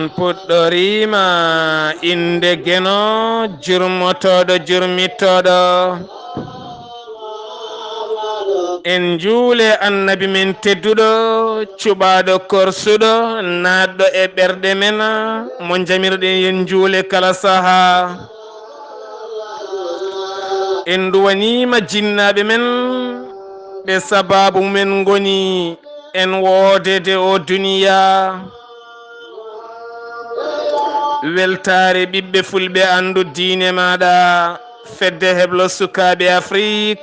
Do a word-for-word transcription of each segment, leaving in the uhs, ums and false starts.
Puɗɗoriima innde Geno, jurmotooɗo, jurmittooɗo. En njuule Annabi men tedduɗo, cuɓaaɗo korsuɗo, naatɗo e ɓerɗe men, mo njamirɗen en njuule kala sahaa. En nduwaniima jinnaaɓe men, ɓe sabaabu men ngoni en woodede o duniya. Weltaare ɓiɓɓe fulɓe, anndu diine maaɗa, fedde heblo sukaaɓe Afrik.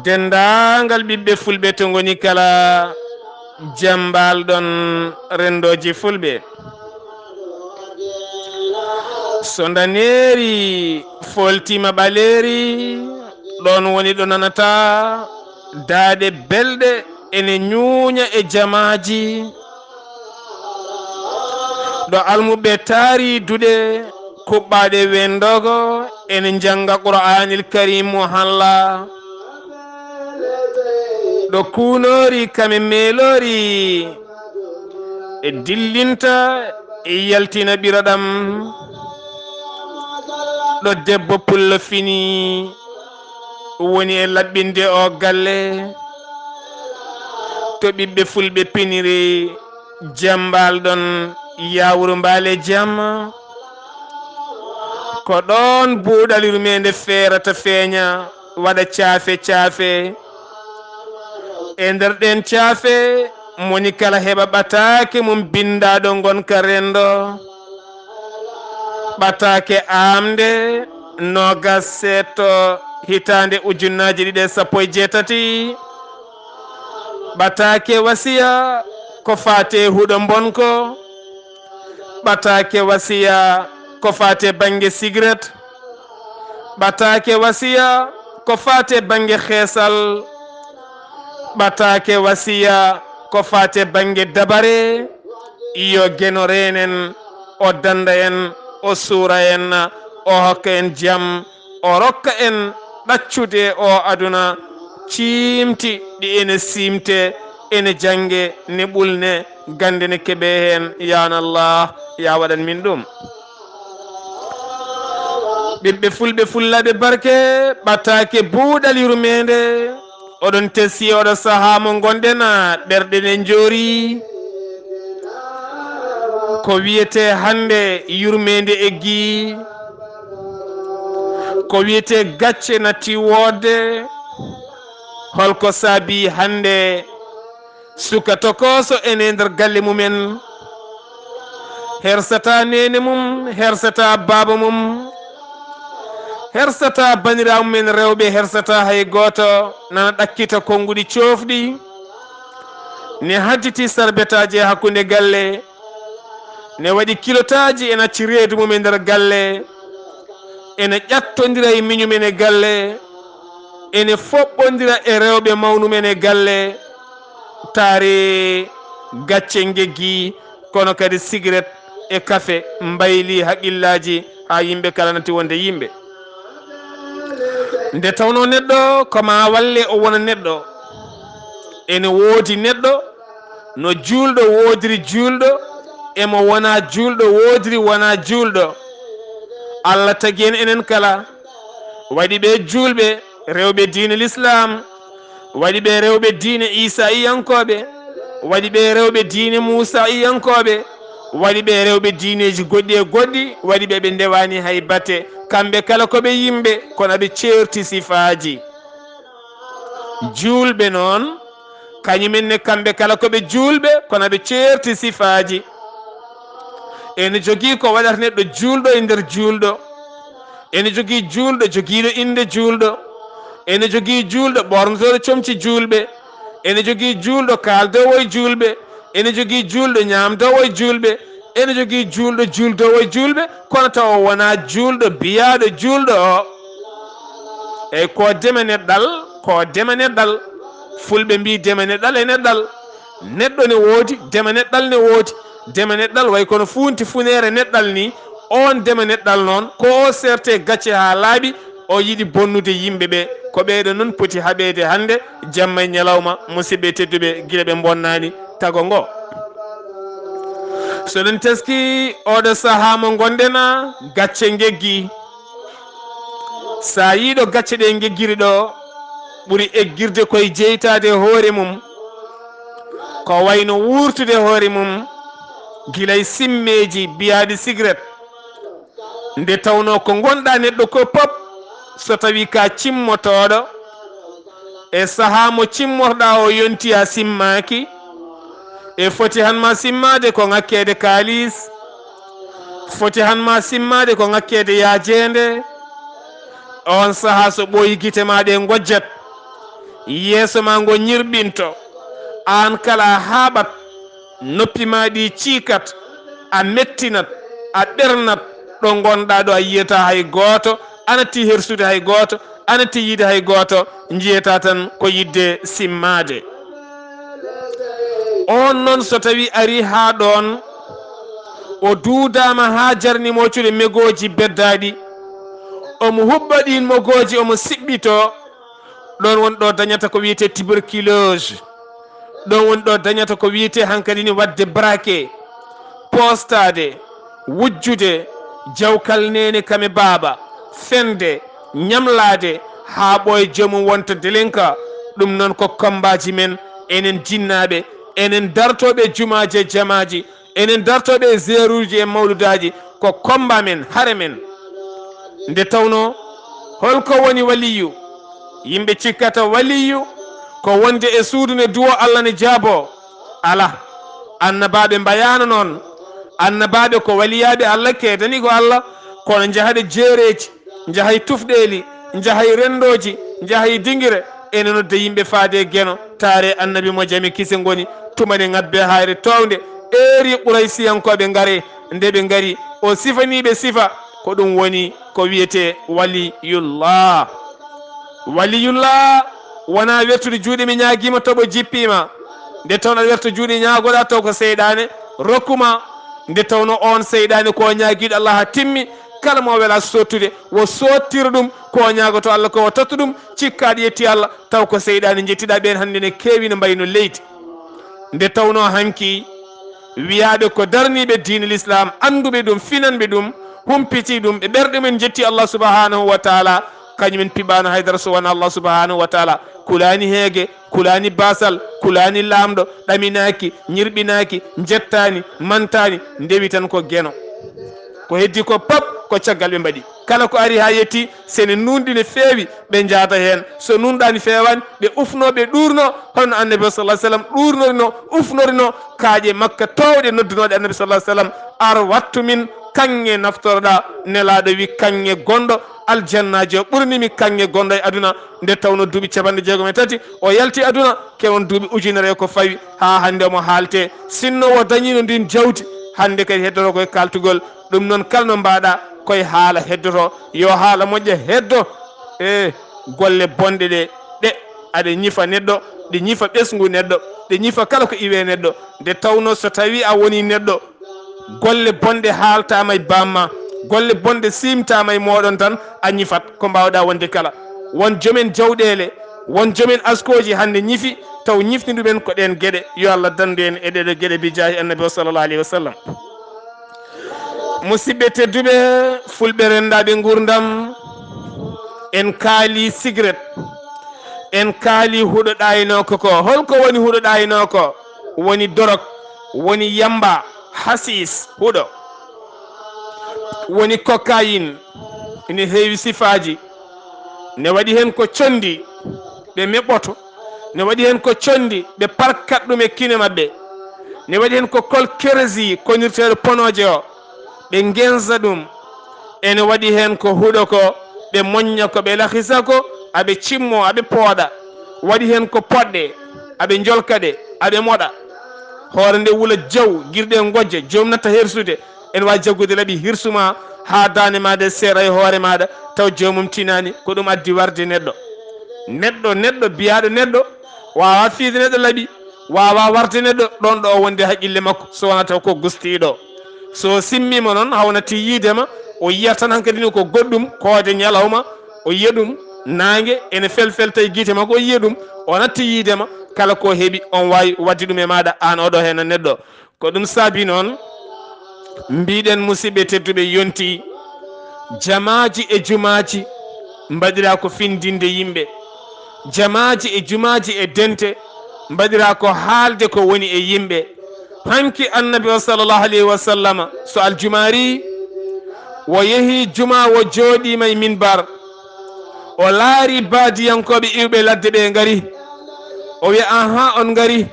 Denndaangal ɓiɓɓe fulɓe to ngoni kala, jam mbaal ɗon renndooji fulɓe. So ndaneeri fooltiima ɓaleeri, ɗoon woni ɗo nanata daaɗe belɗe ene ñuuña e jamaaji. Ɗo almuɓɓe taari duɗe kuɓɓaaɗe weendogo ene njannga Qur'aanil Kariim mo halla. Ɗo kuunoori kame meeloori e dillinta e yaltina ɓiraɗam. Ɗo debbo pullo fini woni e laɓɓinde o galle. To ɓiɓɓe fulɓe piniri jam mbaal ɗon, yaawru mbaale jam. Ko ɗoon buuɗal yurmeende feerata feeña, waɗa caafe caafe. E nder ɗeen caafe, moni kala heɓa ɓataake mum binndaaɗo ngonka renndo. Ɓataake aamnde noogas seeɗto hitaande ujunnaaji ɗiɗi e sappo e jeetati. Ɓataake wasiya ko faate huɗo mbonko. Ɓataake wasiya ko faate bannge sigaret. Ɓataake wasiya ko faate bannge xeesal. Ɓataake wasiya ko faate bannge dabare. Yo Geno reen en, o dannda en, o suura en, o hokka en jam, o rokka en ɗaccude o aduna, ciimti ɗi ene siimte, ene jannge, ne ɓulne, gannde ne keɓe heen. Yaa Allah, yaa waɗan min ɗum. Ɓiɓɓe fulɓe, fullaaɓe barke, ɓataake buuɗal yurmeende. Oɗon teskii oɗo sahaa mo ngonɗen, ɓerɗe ne njoori. Ko wiyetee hannde yurmeende eggii. Ko wiyetee gacce natti woodde. Holko saabii hannde suka tokooso ene nder galle mumen? Hersataa neene mum, hersataa baaba mum, hersataa baniraaɓe mum en rewɓe, hersataa hay gooto, nana ɗakkita konnguɗi coofɗi, ne hadditi sarbetaaji e hakkunde galle, ne waɗi kilotaaji, ene acci reedu mum e nder galle, ene ƴattondira e miñum en e galle, ene foɓɓondira e rewɓe mawnum en e galle, taari gacce ngeggi, kono kadi sigaret e kafe mbayli haqqillaaji haa yimɓe kala natti wonde yimɓe. Nde tawnoo neɗɗo ko maa walle o wona neɗɗo, ene woodi neɗɗo no juulɗo woodiri juulɗo, e mo wonaa juulɗo woodiri wonaa juulɗo. Allah tagi en enen kala, waɗi ɓe juulɓe, rewɓe diine Lislaam, waɗi ɓe rewɓe diine Iisaa'iyankooɓe, waɗi ɓe rewɓe diine Muusaa'iyankooɓe, waɗi ɓe rewɓe diineeji goɗɗi e goɗɗi, waɗi ɓe ɓe ndewaani hay batte. Kamɓe kala ko ɓe yimɓe, kono ɓe ceerti sifaaji. Juulɓe noon, kañum en ne, kamɓe kala ko ɓe juulɓe, kono ɓe ceerti sifaaji. Ene jogii ko waɗata neɗɗo juulɗo e nder juulɗo. Ene jogii juulɗo jogiiɗo innde juulɗo. Ene jogii juulɗo ɓoornotooɗo comci juulɓe. Ene jogii juulɗo kaaldoowo e juulɓe. Ene jogii juulɗo ñaamdoowo e juulɓe. Ene jogii juulɗo juuldoowo e juulɓe, kono tawa o wonaa juulɗo biyaaɗo juulɗo o. Eyi, ko deme neɗɗal, ko deme neɗɗal. Fulɓe mbii deme neɗɗal e neɗɗal. Neɗɗo ne woodi, deme neɗɗal ne woodi. Deme neɗɗal way kono fuunti funeere neɗɗal ni. Oon deme neɗɗal noon, ko o seerte gacce haa laaɓi, o yiɗi bonnude yimɓe ɓe. Ko ɓeeɗo noon poti haɓeede hannde, jamma e ñalawma, musidɓe tedduɓe, gila ɓe mbonnaani tago ngo. So ɗum teski oɗo sahaa mo ngonɗen, gacce ngeggi. So a yiiɗo gacce ɗe ngeggiri ɗo, ɓuri eggirde koye jeytaade hoore mum, ko wayno wuurtude hoore mum gila e simmeeji biyaaɗi sigaret. Nde tawnoo ko ngonɗaa neɗɗo ko pop, so tawii ka cimmotooɗo, e sahaa mo cimmorɗaa o yonti a simmaaki, e foti han ma simmaade ko ŋakkeede kaalis, foti han ma simmaade ko ŋakkeede yaajeende. On sahaa so ɓooyi gite ma ɗe ngojjat, yeeso ma ngo ñirɓinto, aan kala a haaɓat, noppi ma ɗi ciikat, a mettinat, a ɓernat, ɗo ngonɗaa ɗo a yiyata hay gooto, a natti hersude hay gooto, a natti yiide hay gooto, njiyata tan ko yidde simmaade. On noon so tawi ari haa ɗoon, o duudaama haa jarni mo cuuɗe megooji beddaaɗi, omo huɓɓa ɗiin mogooji, omo siɓɓitoo, ɗoon woni ɗo dañata ko wiyetee tuberculose. Ɗoon woni ɗo dañata ko wiyetee hankadi ni waɗde braquet, poostaade, wujjude, jawkal neene kame baaba, fende, ñamlaade, haa ɓooya joomum wonta délinquant. Ɗum noon ko kombaaji men, enen jinnaaɓe, enen dartooɓe jumaaji e jamaaji, enen dartooɓe e zeeruuji e mawludaaji, ko komba men, hare men. Nde tawnoo, holko woni waliyu? Yimɓe cikkata waliyu ko wonde e suudu ne duwo, Allah ne jaaboo. Alaa. Annabaaɓe mbayaano noon. Annabaaɓe ko waliyaaɓe Allah, keedani ko Allah, kono njahata jeereeji, njahay tufɗeeli, njahay renndooji, njahay dingire, ene nodda yimɓe faade e Geno, taare Annabi mo jam e kise ngoni, tuma ne ŋabbe hayre toownde, eeri Quraysiyankooɓe ngare, nde ɓe ngari, o sifanii ɓe sifa, ko ɗum woni ko wiyetee waliyullah. Waliyullah wonaa wertude juuɗe mi ñaagiima taw o jippiima, nde tawnoo aɗa werta juuɗe ñaagoɗaa taw ko seyɗaane rokkuma, nde tawnoo oon seyɗaane ko ñaagiiɗo Allah haa timmi, kala mo welaa soottude, wo soottira ɗum, ko o ñaagoto Allah ko o totta ɗum, cikkaa aɗa yetti Allah, taw ko seyɗaane njettiɗaa. Ɓeen hannde ne keewi no mbayno leydi. Nde tawnoo hanki wiyaaɓe ko darniiɓe diine l'islam, annduɓe ɗum, finanɓe ɗum, humpitii ɗum, ɓe ɓerɗe mum njetti Allah subhanahu wa taala, kañum en piɓaano haydara so wonaa Allah subhanahu wa taala, kulaani heege, kulaani baasal, kulaani laamɗo, ɗaminaaki, ñirɓinaaki, njettaani, mantaani, ndewi tan ko Geno. Ko heddi ko pop ko caggal ɓe mbaɗi. Kala ko ari haa yetti, so ne nuunɗi ne feewi, ɓe njaata heen. So nuunɗaani feewaani, ɓe ufnoo, ɓe ɗuurnoo, hono Annabi sallallahu alaihi wasallam ɗuurnorino, ufnorino kaaƴe Makka toowɗe noddunooɗe Annabi sallallahu alaihi wasallam, "Ar wattu min kaŋŋe naftoroɗaa." Nelaaɗo wi, "Kaŋŋe gonɗo aljannaajo ɓurni mi kaŋŋe gonɗo e aduna." Nde tawnoo duuɓi capanɗe jeegom e tati o yalti aduna, ke on duuɓi ujunere e ko fawi, haa hannde omo haalte. Sinno o dañiino ndin jawdi, hannde kadi heddoto koye kaaltugol. Ɗum noon, kala no mbaɗa koye haala heddoto, yo haala moƴƴa heddo. E golle bonɗe ɗe, ɗe aɗa ñifa neɗɗo, ɗe ñifa ɓesngu neɗɗo, ɗe ñifa kala ko iwe neɗɗo. Nde tawnoo so tawii a wonii neɗɗo, golle bonɗe haaltaama e bamma, golle bonɗe siimtaama e mooɗon tan, a ñifat ko mbaawɗaa wonde kala. Won jomen jawɗeele, won jomen askooji hannde ñifi, taw ñifni ɗumen ko ɗeen geɗe. Yo Allah danndu en e ɗeɗo geɗe bi jaahi Annabi o sallallahu alaihi wasallam. Musidɓe tedduɓe, fulɓe renndaaɓe nguurndam, en kaali sigaret, en kaali huɗo ɗaaynooko ko. Holko woni huɗo ɗaaynooko? Woni dorog, woni yamba, hasiis, huɗo, woni cocaïne, ina heewi sifaaji, ne waɗi heen ko conndi, ɓe meɓɓoto. Ne waɗi heen ko conndi, ɓe parkat ɗum e kine maɓɓe. Ne waɗi heen ko kol keresi konirteeɗo ponooje o, ɓe ngensa ɗum. Ene waɗi heen ko huɗo ko, ɓe moñña ko, ɓe lahisa ko, aɓe cimmo, aɓe pooɗa. Waɗi heen ko poɗɗe, aɓe njolka ɗe, aɓe moɗa. Hoore nde wula jaw, girɗe ngojja, joom natta hersude. Ene waawi jaggude laɓi hirsu ma haa daande ma nde seera e hoore maaɗa, taw joomum tinaani. Ko ɗum addi warde neɗɗo. Neɗɗo, neɗɗo, biyaaɗo neɗɗo, waawaa fiyde neɗɗo laɓi, waawaa warde neɗɗo ɗoon ɗo o wondi haqqille makko, so wonaa taw ko gustiiɗo. So o simmiima noon, haw natti yiide ma, o yiyat tan hankadi ni ko goɗɗum, koode ñalawma, o yiya ɗum, naange ene felfelta e gite makko, o yiya ɗum, o natti yiide ma, kala ko heɓi, on waawi waɗde ɗum e maaɗa, aan oɗo heen neɗɗo. Ko ɗum saabi noon, Mbiɗen, musidɓe tedduɓe, yonti jamaaji e jumaaji mbaɗira ko findinde yimɓe. Jamaaji e jumaaji e dente mbaɗira ko haalde ko woni e yimɓe. Hanki Annabi o sallallahu alayhi wa sallama, so aljumaari, o yehi juma, o jooɗiima e minbar, o laari baadiyankooɓe iwɓe ladde ɓe ngari. O wiya, "Ahaa, on ngari."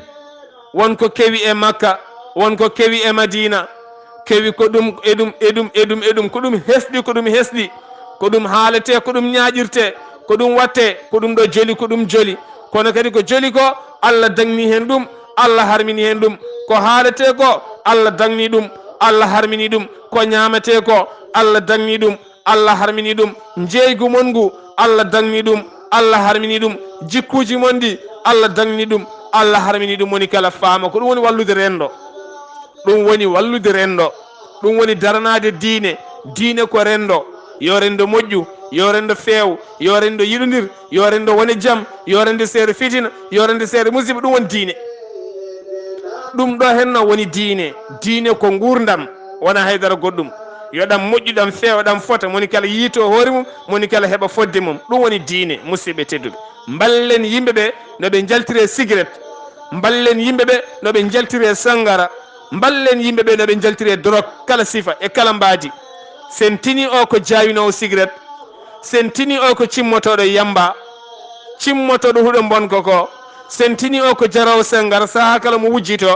Won ko kewi e Makka, won ko kewi e Madina, kewi ko ɗum e ɗum e ɗum e ɗum e ɗum, ko ɗum hesɗi, ko ɗum hesɗi, ko ɗum haaletee, ko ɗum ñaaƴirtee, ko ɗum waɗtee, ko ɗum ɗo joli, ko ɗum joli. Kono kadi ko joli ko, Allah dañni heen ɗum, Allah harmini heen ɗum. Ko haaletee ko, Allah dañni ɗum, Allah harmini ɗum. Ko ñaametee ko, Allah dañni ɗum, Allah harmini ɗum. Njeeygu mon ngu, Allah dañni ɗum, Allah harmini ɗum. Jikkuuji mon ɗi, Allah dañni ɗum, Allah harmini ɗum. Moni kala faama ko ɗum woni wallude renndo. Ɗum woni wallude renndo. Ɗum woni daranaade diine. Diine ko renndo. Yo renndo moƴƴu, yo renndo feew, yo renndo yiɗondir, yo renndo wone jam, yo renndo seere fitina, yo renndo seere musiba. Ɗum woni diine. Ɗum ɗo henno woni diine. Diine ko nguurndam, wona haydara goɗɗum. Yo ɗam moƴƴu, ɗam feewa, ɗam fota, moni kala yiito hoore mum, moni kala heɓa fodde mum. Ɗum woni diine, musidɓe tedduɓe. Mballen yimɓe ɓe no ɓe njaltire sigaret. Mballen yimɓe ɓe no ɓe njaltire sanngara. Mballen yimɓe ɓe no ɓe njaltire dorog kala sifa e kala mbaadi. Sen tini o ko jaawinoowo sigaret, sen tini o ko cimmotooɗo yamba, cimmotooɗo huɗo mbonko ko, sen tini o ko jaroowo sanngara, sahaa kala mo wujjitoo,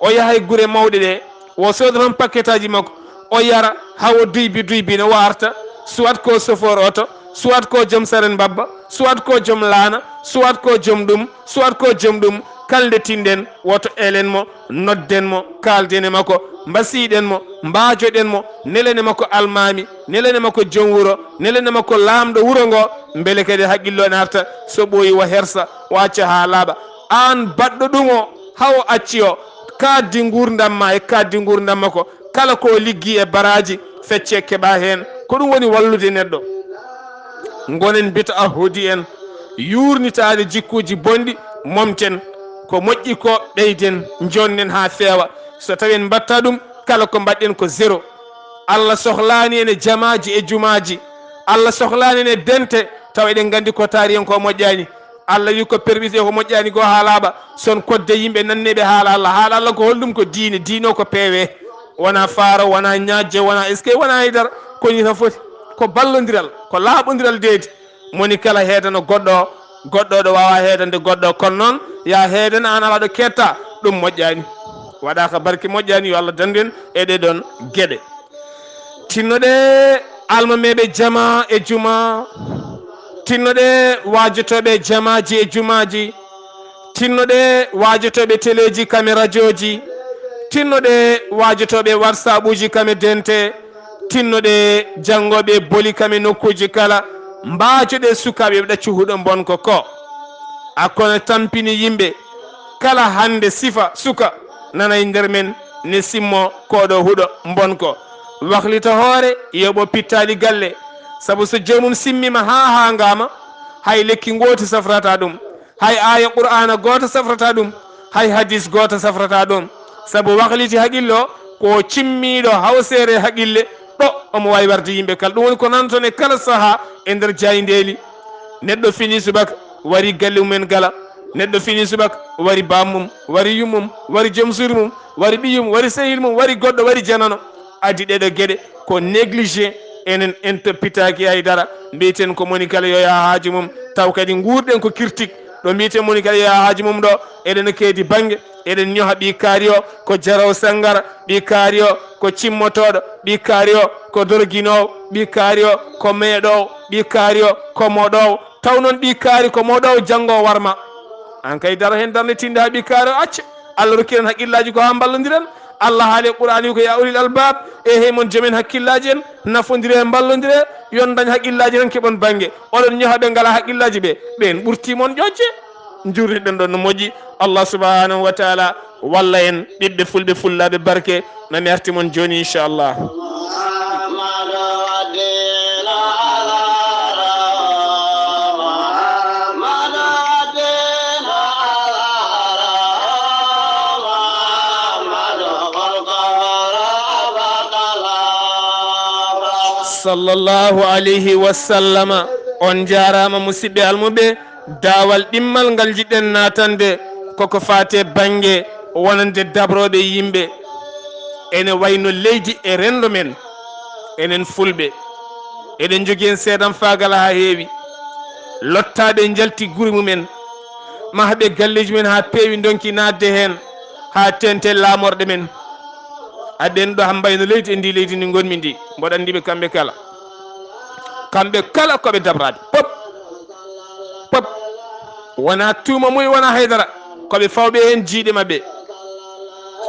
o yaha e gure mawɗe ɗe, o sooda toon pakketaaji makko, o yara haa o duybi duybi, ne o arta, soit ko chauffeur oto, soit ko joom saren mbabba, soit ko joom laana, soit ko joom ɗum, soit ko joom ɗum. Kala nde tinɗen, woto elen mo, nodden mo, kaalden e makko, mbasiyiɗen mo, mbaajoɗen mo, nelen e makko almaami, nelen e makko joom wuro, nelen e makko laamɗo wuro ngo, mbele kadi haqqillo ene arta, so ɓooyi o hersa, o acca haa laaɓa. Aan baɗɗo ɗum o, haa o acci o, kaaddi nguurndam ma e kaaddi nguurndam makko, kala ko o liggi e baraaji, feccee keɓa heen. Ko ɗum woni wallude neɗɗo. Ngonen mbiyata ahodi en, yuurnitaade jikkuuji bonɗi, momten. Ko moƴƴi ko ɓeyden, njoɗnen haa feewa. So tawi en mbaɗta ɗum, kala ko mbaɗɗen ko zéro. Allah sohlaani en e jamaaji e jumaaji. Allah sohlaani en e dente, tawa eɗen nganndi ko taari en ko moƴƴaani. Allah wi ko perɓisee ko moƴƴaani ko haa laaɓa. Son kodde yimɓe nanneeɓe haala Allah. Haala Allah ko holɗum? Ko diine. Diine o ko peewe. Wona faaro, wona ñaajje, wona eskey, wona haydara. Ko ni tan foti. Ko ballondiral, ko laaɓondiral deedi. Moni kala heedano goɗɗo o, goɗɗo o ɗo waawa heedande goɗɗo o. Kono noon, ya heedane aan alaa ɗo keedta, ɗum moƴƴaani. Waɗaaka barke, moƴƴaani. Yo Allah dandu en e ɗee ɗoon geɗe. Tinnoɗe almameeɓe jama e juma. Tinnoɗe waajotooɓe jamaaji e jumaaji. Tinnoɗe waajotooɓe teleeji kam e rajooji. Tinnoɗe waajotooɓe WhatsAppuuji kam e dente. Tinnoɗe janngooɓe boli kam e nokkuuji kala. Mbaajoɗe sukaaɓe ɓe ɗaccu huɗo mbonko ko. A kono tampini yimɓe. Kala hannde sifa suka nana e nder men ne simmo koɗo huɗo mbonko. Waklita hoore, yoɓo pittaali galle. Sabu so joomum simmima haa haangama, hay lekki ngooti safrata ɗum. Hay aaya Qur'aana gooto safrata ɗum. Hay hadis gooto safrata ɗum. Sabu wakliti haqillo ko cimmiiɗo hawseere haqille ɗo omo waawi warde yimɓe kala. Ɗum woni ko nanton e kala sahaa e nder jaayndeeli. Neɗɗo fini subaka, wari galle mum en gala. Neɗɗo fini subaka, wari bammum, wari yummum, wari joom suudu mum, wari ɓiyum, wari sehil mum, wari goɗɗo, wari janano. Adi ɗeɗo geɗe ko négligé, enen en toppitaaki hay dara. Mbiyeten ko moni kala yo yaha haaju mum, taw kadi nguurɗen ko kirtik. Ɗo mbiyeten moni kala yo yaha haaju mum ɗo, eɗen keedi bannge, eɗen ñoha ɓii kaari o ko jaraw sanngara, ɓii kaari o ko cimmotooɗo, ɓii kaari o ko dorginoowo, ɓii kaari o ko meeɗoowo, ɓii kaari o ko moɗoowo. Taw noon ɓii kaari ko moɗoowo, janngo o warma. Aan kay daro heen darnde tinde haa ɓii kaari o acca. Allah rokki en haqqillaaji ko haa mballondiren. Allah haali e Qur'aani ko, "Ya ulil albab, e hey mon joom en hakkillaaji en, nafondire, mballondire, yon dañ haqqillaaji tan keɓon bannge." Oɗon ñoha ɓe ngalaa haqqillaaji ɓe, ɓeen ɓurtii mon ƴoƴde. Njurniɗen ɗon no moƴƴi. Allah subhanahu wa taala walla en, ɓiɓɓe fulɓe fullaaɓe barke. Mami arti mon jooni, inchallah. Sallallahu alayhi wa sallama. On njaaraama, musidɓe almuɓe. Daawal ɗimmal ngal njiɗɗen naatande koko faate bannge wonande dabrooɓe yimɓe. Ene wayno leydi e renndo men, enen Fulɓe. Eɗen njogii heen seedanfaagal haa heewi. Lottaaɓe njalti guri mumen, mahɓe galleeji mumen haa peewi, ndonki naatde heen, haa teeŋti laamorɗe men. Aɗen ɗo haa mbayno leydi e ndi leydi ndi ngonmi ndi. Mboɗo anndi ɓe kamɓe kala. Kamɓe kala ko ɓe dabraade. Pop. Pop. Wonaa tuuma mum, wonaa haydara. Ko ɓe fawɓe heen jiiɗe maɓɓe.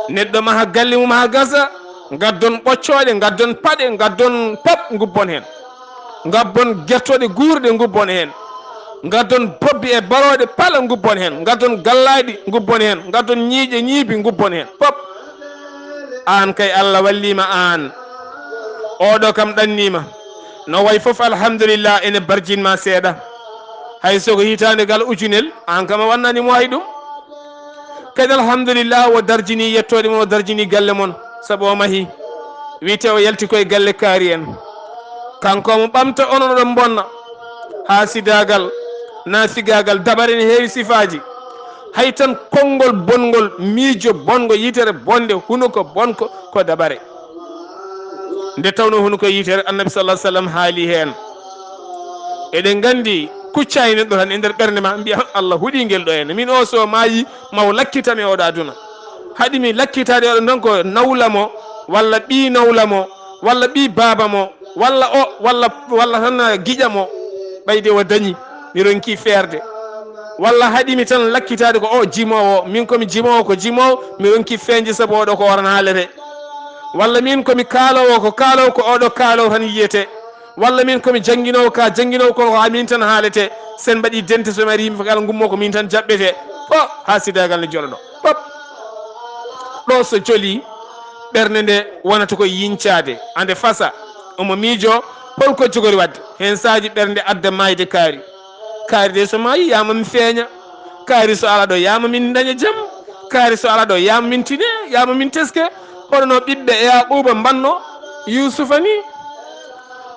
Neɗɗo maha galle mum haa gasa, ngaddon ɓoccooɗe, ngaddon paɗe, ngaddon pop, ngubbon heen. Ngabbon gertooɗe guurɗe, ngubbon heen. Ngaddon bobbi e barooɗe, pala, ngubbon heen. Ngaddon gallaaɗi, ngubbon heen. Ngaddon ñiiƴe, ñiibi, ngubbon heen. Pop. Aan kay, Allah walliima aan. Oɗo kam ɗanniima. No wayi fof, alhamdulillah, ene barjinma seeɗa. Hay so ko hitaande gal ujunel, aan kam a wannani mo hay ɗum. Kadi, alhamdulillah, o darjini yettooɗe mon, o darjini galle mon, sabu o mahi. Wiyte o yalti koye galle kaari en. Kanko omo ɓamta, onon oɗon mbonna. Haasidaagal, naafigaagal, dabare ne heewi sifaaji. Hay tan konngol bonngol, miijo bonngo, yitere bonnde, hunuko bonko, ko dabare. Nde tawnoo hunuko e yitere, Annabi sallallahu alaihi wasallam haali heen. Eɗen nganndi, kuccaani neɗɗo tan e nder ɓernde ma, mbiya, "Allah huɗii ngel ɗo heen. Min o so maayi, ma o lakkita mi e oɗo aduna. Haɗi mi lakkitaade oɗo tan ko nawla mo, walla ɓii nawla mo, walla ɓii baaba mo, walla o, walla, walla tan giƴa mo. Ɓayde o dañi, mi ronki feerde. Walla haɗi mi tan lakkitaade ko o jimoowo, min ko mi jimoowo, ko jimoowo, mi ronki feeñde sabu oɗo ko oran haalete. Walla min ko mi kaaloowo, ko kaaloowo, ko oɗo kaaloowo tan yiyete. Walla min ko mi jannginoowo, ka jannginoowo, ko haa min tan haalete. Sen mbaɗi dente, so mi ari yimɓe kala ngummo ko min tan jaɓɓete." Fo, haasidaagal ne jooɗo ɗo. Pop. Ɗo so joli, ɓernde nde wonata ko yiñcaade. Ande fasa, omo miijo, hol ko jogori waɗde? Heen saaji ɓernde adda maayde kaari. Kaari de so maayi, yaama mi feeña. Kaari so alaa ɗo, yaama min daña jam. Kaari so alaa ɗo, yaama min tine, yaama min teske. Hono no ɓiɓɓe Yaaquuba mbanno Yuusufa ni.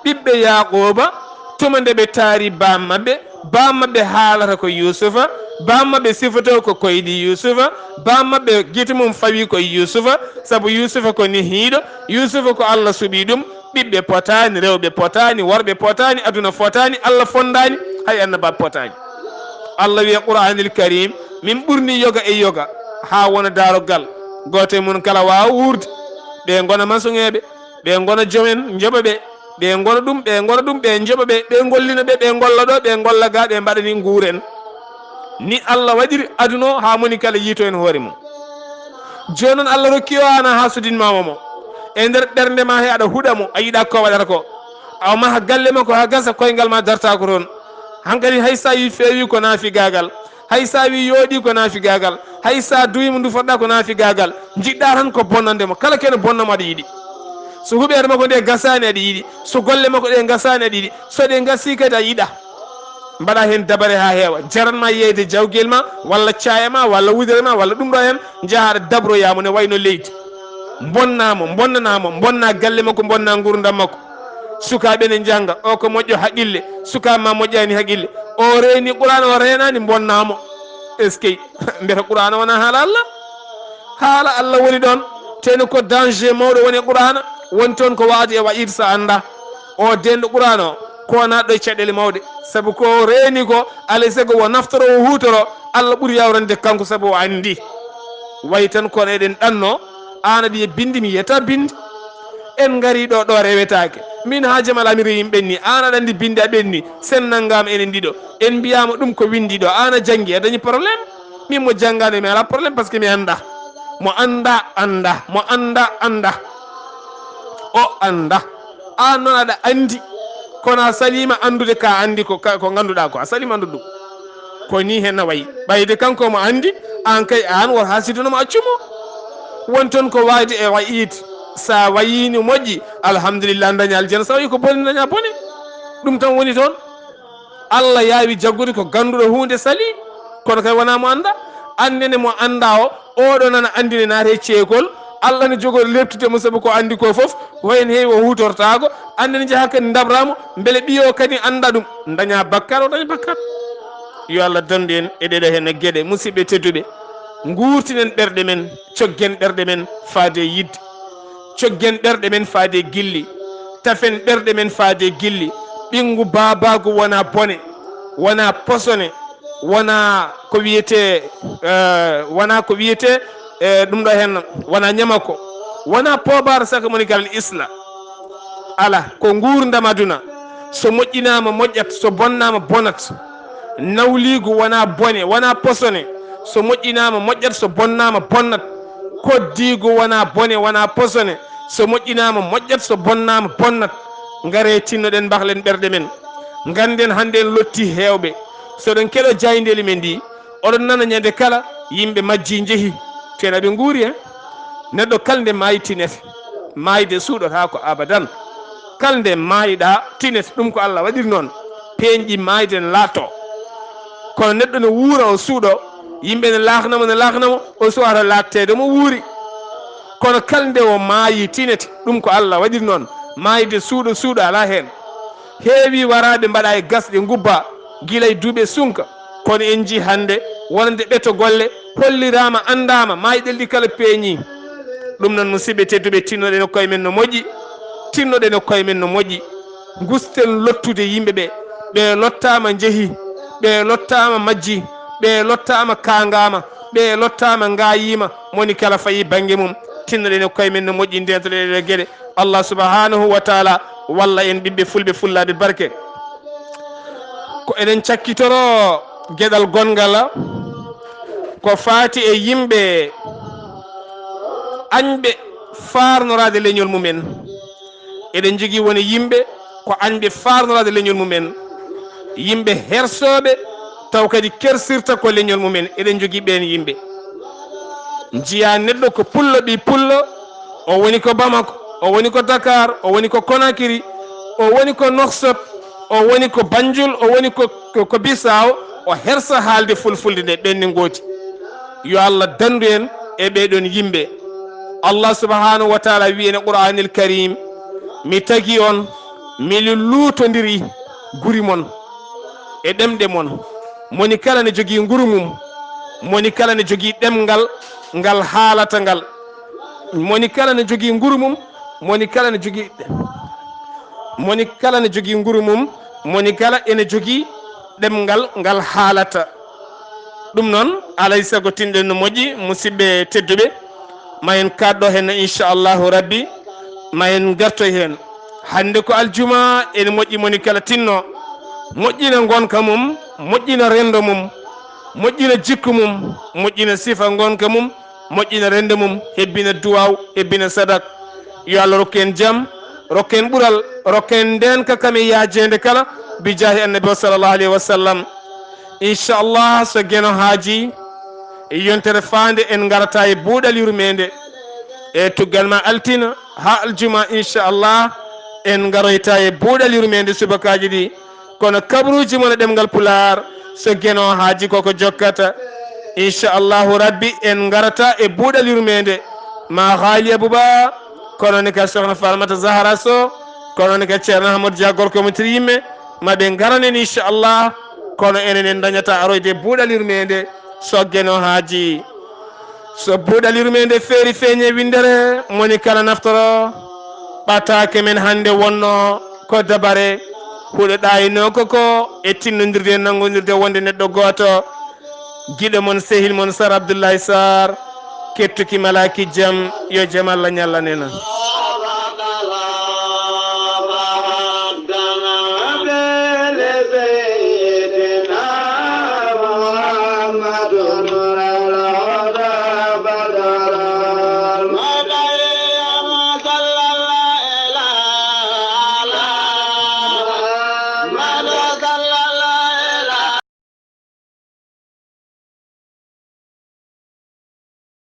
Ɓiɓɓe Yaaquuba, tuma nde ɓe taari baam maɓɓe, baam maɓɓe haalata ko Yuusufa, baam maɓɓe sifoto ko koyɗi Yuusufa, baam maɓɓe gite mum fawi ko Yuusufa, sabu Yuusufa ko nehiiɗo, Yuusufa ko Allah suɓii ɗum, ɓiɓɓe potaani, rewɓe potaani, worɓe potaani, aduna fotaani, Allah fondaani, hay annabaaɓe potaani. Allah wiya Qur'aanil Kariim, min ɓurni yoga e yoga, haa wona daaroggal. Gooto e mum kala waawa wuurde. Ɓe ngona masoŋeeɓe, ɓe ngona joomen njoɓa ɓe, ɓe ngona ɗum, ɓe ngona ɗum, ɓe njoɓa ɓe, ɓe ngollina ɓe, ɓe ngolla ɗo, ɓe ngolla ga, ɓe mbaɗani nguuren. Ni Allah waɗiri aduna o haa moni kala yiito heen hoore mum. Jooni noon, Allah rokki o aan a hasudinmaama mo. E nder ɓernde ma he aɗa huɗa mo, a yiɗa ko waɗata ko. A maha galle makko haa gasa, koyngal ma darta ko toon. Hankadi hay so a yi feewi ko naafigaagal, hay so a wi yooɗi ko naafigaagal, hay so a duwi mo nduforɗa ko naafigaagal. Njiɗɗa tan ko bonnande mo. Kala kene bonna mo aɗa yiɗi. So huɓeere makko nde gasaani aɗa yiɗi. So golle makko ɗe gasaani aɗa yiɗi. So ɗe gasi kadi a yiɗa. Mbaɗa heen dabare haa heewa. Jaran ma yeeyde jawgel ma, walla caaya ma, walla wudere ma, walla ɗum ɗo heen, njaha aɗa dabroya mo ne wayno leydi. Mbonna mo, mbonnana mo, mbonna galle makko, mbonna nguurndam makko. Sukaaɓe ne njannga, o ko moƴƴo haqqille, sukaaɓe ma moƴƴaani haqqille. O reeni Qur'aana, o reenaani, mbonna mo. Eskey, mbiyata Qur'aana wonaa haala Allah? Haala Allah woni ɗoon, teno ko danger mawɗo woni Qur'aana, woni toon ko wa'di e wa'iid so annda. O deenɗo Qur'aana o, ko wonaa ɗo e caɗeele mawɗe, sabu ko reeni ko, alay sago o naftoro, o huutoro, Allah ɓuri yawrande kanko sabu o anndi. Wayi tan kono eɗen ɗanno, aan aɗa yiya binndi, mi yiyata binndi. En ngari ɗo, ɗo rewetaake. Min haaju am alaa mi rewi, mi ɓenni. Aan aɗa anndi binndi a ɓenni. Sen nanngaama enen ɗiɗo. En mbiyaama ɗum ko winndi ɗo. Aan a janngi, a dañi problème. Min mo janngaani mi alaa problème parce que mi annda. Mo annda, annda. Mo annda, annda. O annda. Aan noon aɗa anndi. Kono a saliima anndude ka anndi ko, ka, ko ngannduɗaa ko. A saliima anndude ɗum. Ko ni hen na wayi. Ɓayde kanko mo anndi, aan kay aan wor haasiduno mo accu mo. Won toon ko waayde e wayiid. Sa wayiino moƴƴi, alhamdulillah, daña aljanna. Sa wayi ko boni, daña bone. Ɗum tan woni toon. Allah yaawi jaggude ko gannduɗo huunde sali. Kono kay wonaa mo annda. Anndene mo annda o, oɗo nana anndine naate ceekol, Allah ne jogori leptude mo, sabu ko anndi ko fof, ko heen heewi o huutortaako, anndi ne njaha kadi ndaɓra mo, mbele ɓiyo kadi annda ɗum, daña bakkar, o daña bakkar. Yo Allah dandu en e ɗeɗo heen geɗe, musidɓe tedduɓe, nguurtinen ɓerɗe men, coggen ɓerɗe men faade yidde, coggen ɓerɗe men faade gilli, tafen ɓerɗe men faade gilli. Ɓinngu baabaagu wona bone, wona posone, wona ko wiyetee, eh, wona ko wiyetee, eh, ɗum ɗo heen, wona ñamako, wona poobaare, saka moni kala isla. Ala, ko nguurndam aduna. So moƴƴinaama, moƴƴat, so bonnaama, bonat. Nawliigu wona bone, wona posone. So moƴƴinaama, moƴƴat, so bonnaama, bonnat. Koddiigu wona bone, wona posone. So moƴƴinaama, moƴƴat, so bonnaama, bonnat. Ngare, tinnoɗen, mbahlen ɓerɗe men. Ngannden hannde en lotti heewɓe. So ɗon keɗo jaayndeeli men ndi, oɗon nana ñande kala yimɓe majji njehi, tena ɓe nguuri, eh? Neɗɗo kala nde maayi tinete, maayde suuɗotaako abadan. Kala nde maayɗa tinete, ɗum ko Allah waɗiri noon. Peeñɗi maayde ne laatto. Kono neɗɗo ne wuura, o suuɗo, yimɓe ne laaknamo, ne laaknamo, o suwata laatteede mo wuuri. Kono kala nde o maayi tinete, ɗum ko Allah waɗiri noon. Maayde suuɗo, suuɗo alaa heen. Heewi waraaɓe mbaɗa e gasɗe ngubba, gila e duuɓe sunka. Kono en njii hannde wonande ɓeto golle holliraama, anndaama, maayɗe ɗi kala peeñi. Ɗum noon, musidɓe tedduɓe, tinnoɗen e koye men no moƴƴi, tinnoɗen e koye men no moƴƴi. Ngusten lottude yimɓe ɓe, ɓe lottaama njehi, ɓe lottaama majji, ɓe lottaama kaangaama, ɓe lottaama ngaayiima, moni kala fayi bannge mum. Tinnoɗen e koye men no moƴƴi, ndeentoɗen e ɗee geɗe. Allah subhanahu wa taala walla en ɓiɓɓe fulɓe fullaaɓe barke. Ko eɗen cakkitoro geɗal gonngal ko faati e yimɓe añɓe faarnoraade leñol mumen. Eɗen njogii woni yimɓe ko añɓe faarnoraade leñol mumen. Yimɓe hersooɓe taw kadi kersirta ko leñol mumen. Eɗen njogii ɓeen yimɓe. Njiya neɗɗo ko pullo ɓii pullo, o woni ko Bamako, o woni ko Dakar, o woni ko Conakry, o woni ko Nouakchott, o woni ko Banjul, o woni ko, ko, ko Bissau, o hersa haalde fulfulde nde, ɓen ne ngooti. Yo Allah dandu en e ɓee ɗoon yimɓe. Allah subhanahu wa taala wi en e Qur'anil Karim, mi tagi on, mi luutondiri guri mon e ɗemɗe mon. Moni kala ne jogii nguru mum, moni kala ne jogii ɗemngal ngal haalata ngal. Moni kala ne jogii nguru mum, moni kala ne jogii, moni kala ne jogii nguru mum, moni kala ene jogii ɗemngal ngal haalata. Ɗum noon, alay sago tinɗen no moƴƴi, musidɓe tedduɓe, ma en kaɗɗo heen, inchallahu rabbi, ma en ngartoy heen. Hannde ko aljuma, ene moƴƴi moni kala tinno, moƴƴina ngonka mum, moƴƴina renndo mum, moƴƴina jikku mum, moƴƴina sifa ngonka mum, moƴƴina renndo mum, hebbina duwaaw, hebbina sadak. Yo Allah rokku en jam, rokku en ɓural, rokku en ndeenka kam e yaajeende kala, bi jaahi annabi o sallallahu alayhi wa sallam. Inchallah, so Geno haaji, e yontere faande en ngarata e buuɗal yurmeende. E tuggal ma altine haa aljuma, inchallah, en ngaroyta e buuɗal yurmeende subakaaji ɗi. Kono kabaruuji mon e ɗemngal Pulaar, so Geno haaji koko jokkata. Inchallahu rabbi, en ngarata e buuɗal yurmeende. Ma Haali Abuba, kono ne ka Sokhna Falmata Zahra Sow, kono ne ka Ceerno Amadou Dia, gorko mo tiri yimɓe, ma ɓe ngaranen, inchallah. Kono enen en dañata aroyde buuɗal yurmeende, so Geno haaji. So buuɗal yurmeende feeri feeñe winndere, moni kala naftoro, ɓataake men hannde wonno ko dabare, huɗo ɗaayinoo ko ko e tinnondirde e nanngondirde wonde neɗɗo gooto. Giɗo mon, sehil mon, Sar Abdoulaye Sarr, kettuki malaaki jam, yo jam Allah ñallan en.